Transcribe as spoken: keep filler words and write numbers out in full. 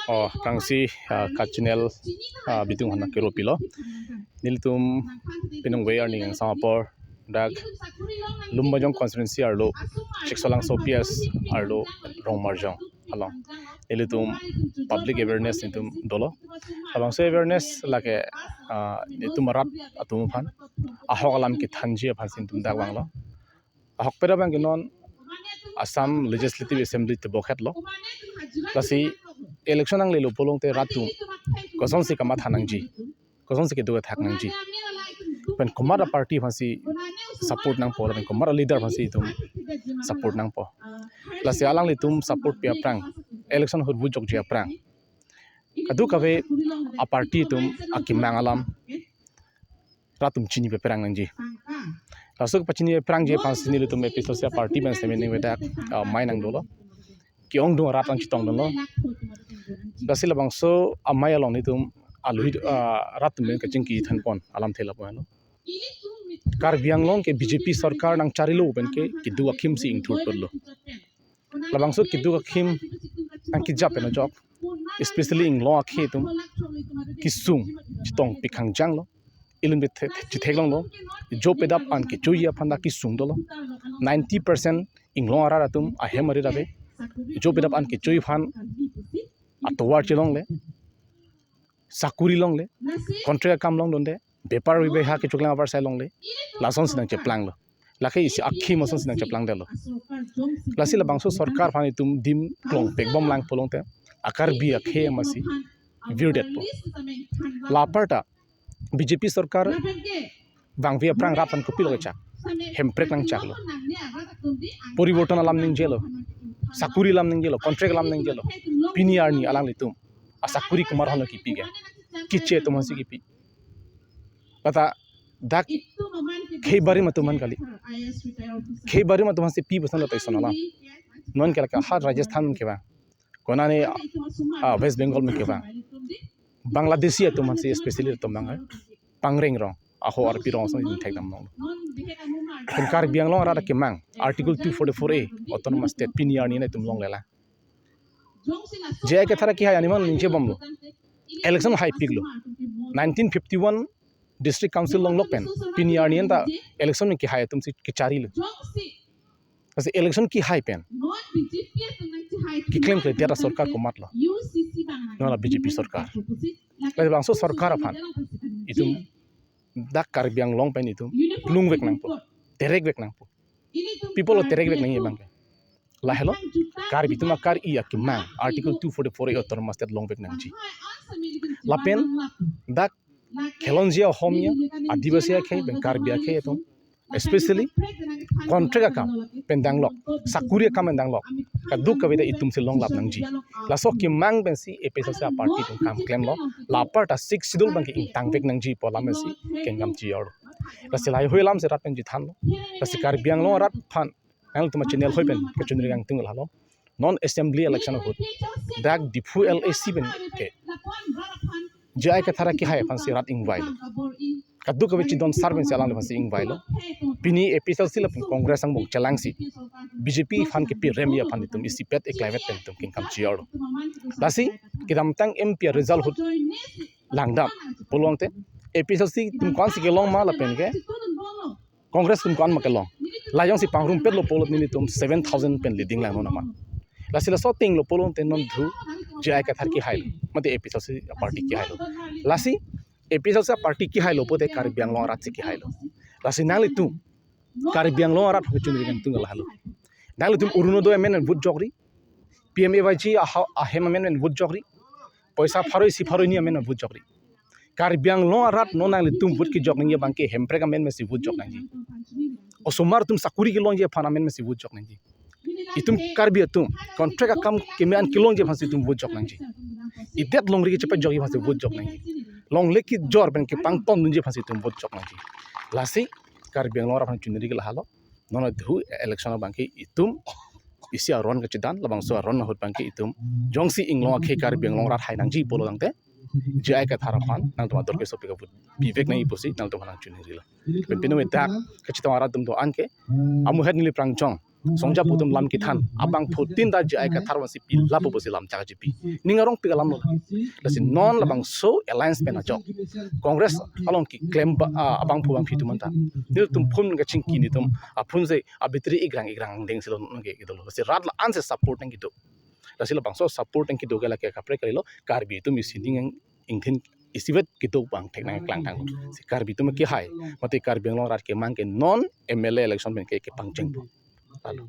Oh, aphrangsi, ah, ka channel, ah, bitung hana kero pilo. Nelitum penang ve arni yang sama apor dak Lumbajong constituency arlo Chiksolangso P S arlo Rongmarjong along nelitum public awareness nelitum dolo. Labangso awareness lake, ah, nelitum arat atum aphan ahok alam kethanji aphan si nelitum dak vanglo. Ahokpet abang ke non Assam Legislative Assembly tebokhet lo. Lasi election nanglelo pulote rat atum kosonsi kamatha nangji, kosonsi kedo kethak nangji, pen komat a party aphansi support nangpo, pen komat a leader aphansi itum support nangpo. Lasi alanglitum support pi aphrang, election ahut vote jokji aphrang kadokave a party atum akemang alam rat atum chini pepherang nangji. Laso pachini pherangji aphansi nelitum A P H L C a party pen semen ningve dak, ah, amei nangdolo. Ke-ongdung arat nangchetongdunlo. Lasi labangso amei along nelitum aluhi, ah, rat atum pen kachingki thanpon alamthe lapu-an lo. Karbi Anglong ke B J P sorkar nangcharilo pen ke kedo akhim si ingthurtutlo. Labangso kedo akhim nangkejap pen ajok, especially inglong akhei atum kesung chetong pikhangjang lo. Ilun bit the-, chetheklonglo. Job edap an kechoji aphan ta kesung dolo. Ninety percent inglong arat atum ahem arit ave. Job edap an kechoji aphan atovar chelongle, sakuri longle, contract akam longdunde, bepar beha kechoklang abar sai longle, lasonsi nangcheplanglo. Lake isi akhim asonsi nangcheplangdetlo. Lasi labangso sorkar aphan itum adim klong pekbomlang pulote a Karbi akhei amatsi virdetpo. La aparta B J P sorkar vangve aphrang rat aphan kopilo kechak? Hemprek nangchaklo. Poriborton alam ningjelo. Sakuri alam ningjelo. Contract alam ningjelo. Pini arni alanglitum asakuri komat aphan kipi ke? Kiche atum aphansi kipi. Lata dak khei barim atum aphan kali. Khei barim atum aphansi pi puson lo ta ison alam. Non ke lake ha Rajasthan kevang, konane, ah, West Bengal pen kevang, Bangladeshi atum aphansi especially atum abang Pangreng rong, aho arpi rong asonsi thekdam longlo. Pen Karbi Anglong arat akemang Article two forty-four A Autonomous State pini arni nangtum longlelang. J I Kathar akehai arni man ningje bomlo. Election haipiklo. Nineteen fifty-one District Council longlok pen pini arni anta election kehai atumsi kecharilo. Lasi election kehai pen keklem kle dia sorkar komatlo? Non la B J P sorkar. Lasi labangso sorkar aphan itum dak Karbi Anglong pen itum lungvek nangpo, terekvek nangpo. Pi apotlo terekvek nangji abang ke? Lahelo Karbi atum akar-i akemang Article two forty-four A Autonomous State longvek nangji. Lapen dak khelonji a-Ohomia, Adivasi akhei pen Karbi akhei atum, especially contract akam pen danglok, sakuri akam pen danglok, kadokave ta itumsi longlap nangji. Laso akemang pensi A P H L C a party atum kam klemlo. La aparta Sixth Schedule abang ke ingtangvek nangji pu alam pensi kengkam chijorlo. Lasi lahei alamsi rat pen chethanlo. Lasi Karbi Anglong arat aphan nangtum a channel hoi pen kachonri kangtung lahelo. Non assembly election ahut dak Diphu L A C pen ke J I Kathar akehai aphansi rat ingvailo. Kadokave chidon sar pensi alang aphansi ingvailo. Pini A P H L C lapen Congress angbong chelangsi B J P aphan kepi remji aphan itum isipet eklaivet pen itum kengkam chijorlo. Lasi kedamtang M P a result ahut langdam pulote A P H L C atum ko-ansi kelong ma lapen ke Congress atum ko-an ma kelong? La jongsi pangrumpetlo pulote nelitum seven thousand pen leading lang non amat. Lasi laso ateng lo pulote non dhu J I Kathar kehailo, mate A P H L C a party kehailo. Lasi A P H L C a party kehailo pulote Karbi Anglong aratsi kehailo. Lasi nanglitum Karbi Anglong arat aphan kachonri kangtung lahelo. Nanglitum Orunodoi amen pen vote jokri, P M A Y G aha-, ahem amen pen vote jokri, poisa pharo isi pharo hini amen pen vote jokri. Karbi Anglong arat non nanglitum vote kejok nangji abang ke hemprek amen pensi vote jok nangji. Osomar atum sakuri kelongji aphan amen pensi vote jok nangji. Itum Karbi atum contract akam keme an kelongji aphansi itum vote jok nangji. Idet longri kechepajokji aphansi vote jok nangji. Longle kejor pen kepangtondunji aphansi itum vote jok nangji. Lasi Karbi Anglong arat aphan chonri lahelo. Non dhu election abang ke itum isi aron kachedan, labangso aron ahut abang ke itum jongsi inglong akhei Karbi Anglong arat hai nangji pulo tangte J I Kathar aphan nangtum ador keso pika vote pivek nangji pusi nangtum aphan nangchoningrilo. Pen pinu dak kachetong arat atum do-an ke amuhet neli prangjong Songjap atum lam kethan, abangphutin ta J I Kathar vansi pi lapu pusi lam chak chipi. Ning arongpik alam lo. Lasi non labangso alliance pen ajok Congress along keklem ba, ah, abangphu bangphi atum anta. Nelitum phone kachingki nelitum, ah, phone si, ah, battery igrang igrang dengsi lo nangke kedo lo. Lasi rat la-an si support nangkedo. Lasi labangso support nangkedo ke lake kaprek kalilo, Karbi atum isi ning ingthin isivet kedo abang thek nangklang tang. Si Karbi atum kehai, mate Karbi Anglong rat kemang ke non M L A election pen ke kepangcheng po. Lalu.